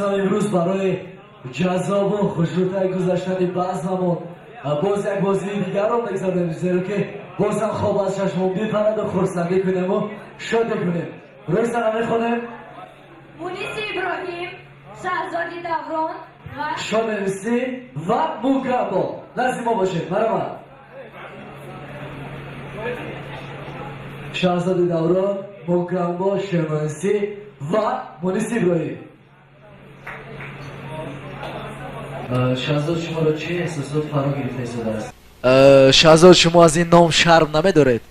ҳам имрӯз барои ҷаззобу хушрӯтаи гузаштани баъзамон боз як бозии дигарро мегзаронем, зеро ки боз ҳам хоб аз чашмон бипараду хурсандӣ кунему шодӣ кунем. Рӯи саҳна мехонем Муниси Иброҳим, Шаҳзоди Даврон ва Шонависӣ ва Мукамбо. Назди мо бошед, марҳамат. Шаҳзоди Даврон, Мукамбо, Шонависӣ ва Муниси Иброҳим. Шаҳзод, шуморо чӣ эҳсосот фаро гирифта истодааст? Шаҳзод, шумо аз ин ном шарм намедоред?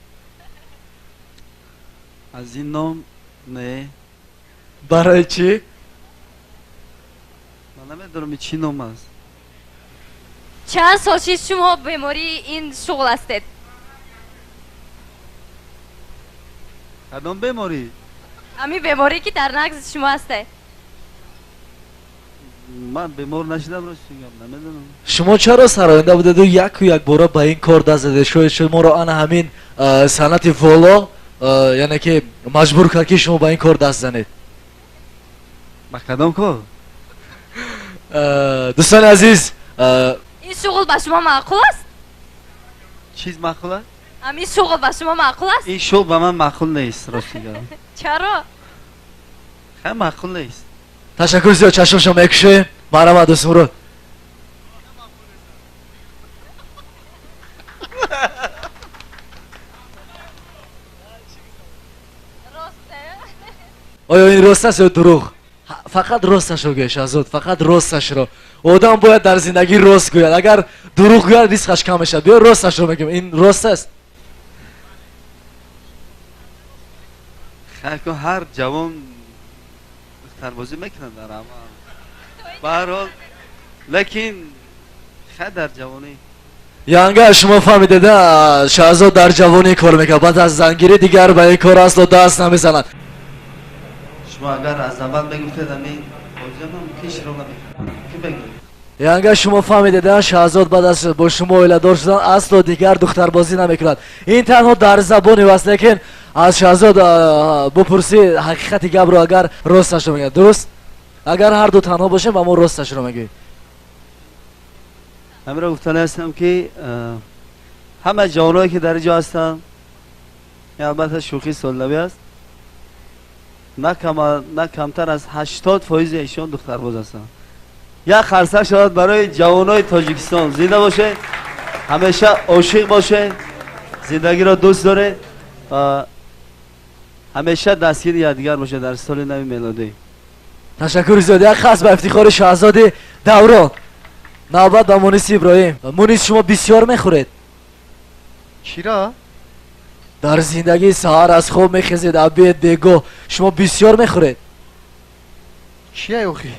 Аз ин ном не. Барои чӣ? Ман намедонам ин чӣ ном аст. Чанд сол шид шумо бемории ин шуғл ҳастед? Кадом беморӣ? Ҳамин беморӣ ки дар нағзи шумо ҳастед. Ман бемор нашидам, рост мегӯям, намедонам. Шумо чаро сароянда будеду яку якбора ба ин кор даст задед? Шояд шуморо ана ҳамин санъати воло, яъне ки маҷбур кард, ки шумо ба ин кор даст занед. Ба кадом кор? Дӯстони азиз, ин шуғл ба шумо маъқул аст? Чиз маъқул аст? Ҳамин шуғл ба шумо маъқул аст? Ин шуғл ба ман маъқул нест, рост мегӯям. Чаро? Хеле маъқул нест. Ташаккур зиёд, чашмашон мекушоем. Марҳамат, Дӯстмурод. Оё ин рост аст ё дурӯғ? Фақат росташро гӯяд, Шаҳзод, фақат росташро. Одам бояд дар зиндагӣ рост гӯяд. Агар дурӯғ гӯяд, ризқаш кам мешавад. Биё росташро мегӯем. Ин рост аст? Хайр, ҳар ҷавон духтарбозӣ мекунад дар амал. Ба ҳар ҳол, лекин хайр дар ҷавонӣ. Янга, шумо фаҳмидед, Шаҳзод дар ҷавонӣ кор мекард, баъд аз зангирӣ дигар ба ин кор асло даст намезанад. Шумо агар аз аввал мегуфтед ҳамин бозиам мумкин широ намекардам. Ки бигӯед? Янга, шумо фаҳмидед, Шаҳзод баъд аз бо шумо оиладор шудан асло дигар духтарбозӣ намекунад. Ин танҳо дар забони ӯ аст, лекин аз Шаҳзод бупурсӣ ҳақиқати гапро, агар росташро мегӯяд. Дуруст? Агар ҳар ду танҳо бошем, ба мо росташро мегӯед. Ҳаминро гуфтани ҳастам, ки ҳама ҷавоное ки дар ин ҷо ҳастанд, ин албатта шӯхии солнавӣ аст, на камтар аз 80% эшон духтарбоз ҳастанд. Як харсак шавад барои ҷавонои Тоҷикистон. Зинда бошед, ҳамеша ошиқ бошед, зиндагиро дӯст доред ва ҳамеша дастгири якдигар бошед дар соли нави мелодӣ. Ташаккур зиёд. Як хас ба ифтихори Шаҳзоди Даврон. Навбат ба Муниси Иброҳим. Мунис, шумо бисёр мехӯред? Чиро? Дар зиндагӣ саҳар аз хоб мехезед, обед, бегоҳ шумо бисёр мехӯред? Чия охи?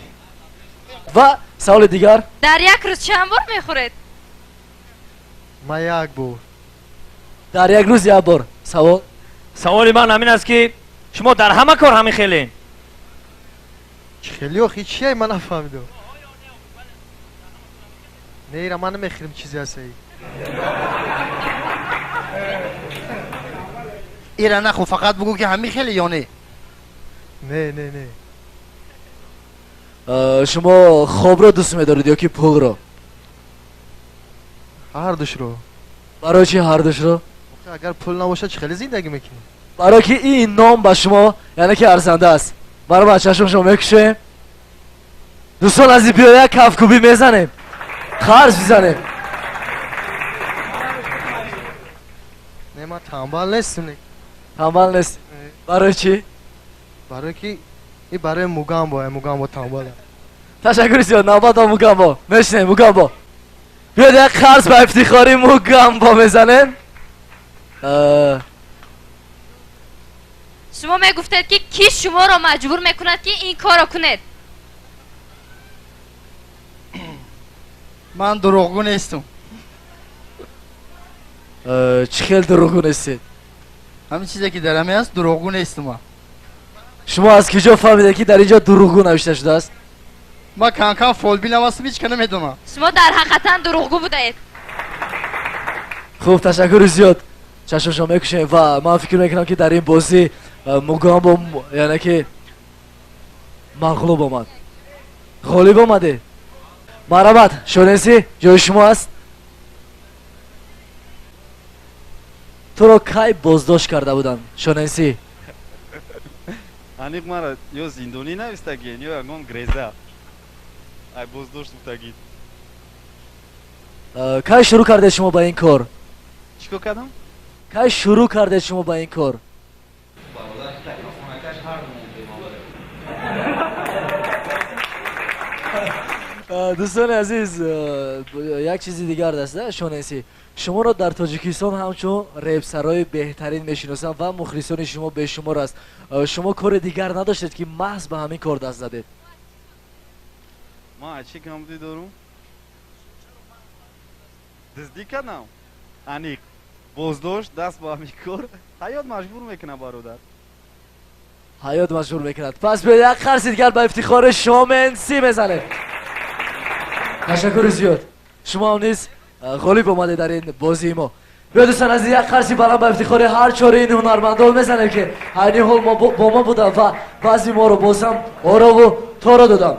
Ва саволи дигар? Дар як рӯз чанд бор мехӯред? Ман як бор. Дар як рӯз як бор. Савол? Саволи ман ҳамин аст, ки шумо дар ҳама кор ҳамин хелен? Чӣ хеле охи? Чия ман нафаҳмидам. Не, ира ман намехӯрам чизе ҳастаи. Ира нахӯ, фақат бугӯ ки ҳамин хеле ё не? Не, не, не. Шумо хобро дӯст медоред ё ки пулро? Ҳар душро. Барои чӣ ҳар душро? Охи, агар пул набошад, чӣ хеле зиндагӣ мекунӣ? Барои ки ин ном ба шумо яъне ки арзанда аст. Баробар чашм шумо мекушоем. Дӯстон азиз, биё як кафкӯбӣ мезанем, харҷ бизанем. Не, ман танбал нестам. Танбал нест. Не. Барои чӣ? Барои ки и барои Мугамбо, Мугамбо танбал. Ташаккур зиёд. Навбат ба Мугамбо. Мешинем, Мугамбо. Биёд як қарз ба ифтихори Мугамбо мезанем. Шумо мегуфтед, ки кӣ шуморо маҷбур мекунад, ки ин корро кунед? Ман дурӯғгӯ нестам. Чӣ хел дурӯғгӯ нестед? Ҳамин чизе ки дар ҳамин аст, дурӯғгӯ нестам ман. Шумо аз куҷо фаҳмидед, ки дар ин ҷо дурӯғгӯ навишта шудааст? Ман кам-кам фолбинам ҳастам, ҳеҷ ка намедонам. Шумо дар ҳақиқатан дурӯғгӯ будаед. Хуб, ташаккури зиёд. Чашм шумо мекушем ва ман фикр мекунам, ки дар ин бозӣ Мугамбо яъне ки мағлуб омад. Ғолиб омадед. Марҳамат, Шоненси, ҷои шумо аст. Туро кай боздошт карда буданд, Шоненси? Аниқ мара ё зиндонӣ навистагиен, ё ягон греза. Ай боздошт гуфтагид. Кай шурӯъ кардед шумо ба ин кор? Чӣ кор кардам? Кай шурӯъ кардед шумо ба ин кор? Дӯстони азиз, як чизи дигар даста, Шоненси, шуморо дар Тоҷикистон ҳамчун репсарои беҳтарин мешиносанд ва мухлисони шумо бешумор аст. Шумо кори дигар надоштед, ки маҳз ба ҳамин кор даст задед? Ман чӣ камбудӣ дорум? Дуздӣ кардам? Аниқ боздошт, даст ба ҳамин кор. Ҳаёт маҷбур мекунад, бародар. Ҳаёт маҷбур мекунад. Пас биёед, як қарси дигар ба ифтихори Шоменси мезанем. Ташаккури зиёд, шумо ҳам низ ғолиб омадед дар ин бозии мо. Биё, дӯстон азиз, як қарси баланд ба ифтихори ҳар чори ин ҳунармандон мезанем, ки айни ҳол бо мо буданд ва баъзи моро боз ҳам орову торо доданд.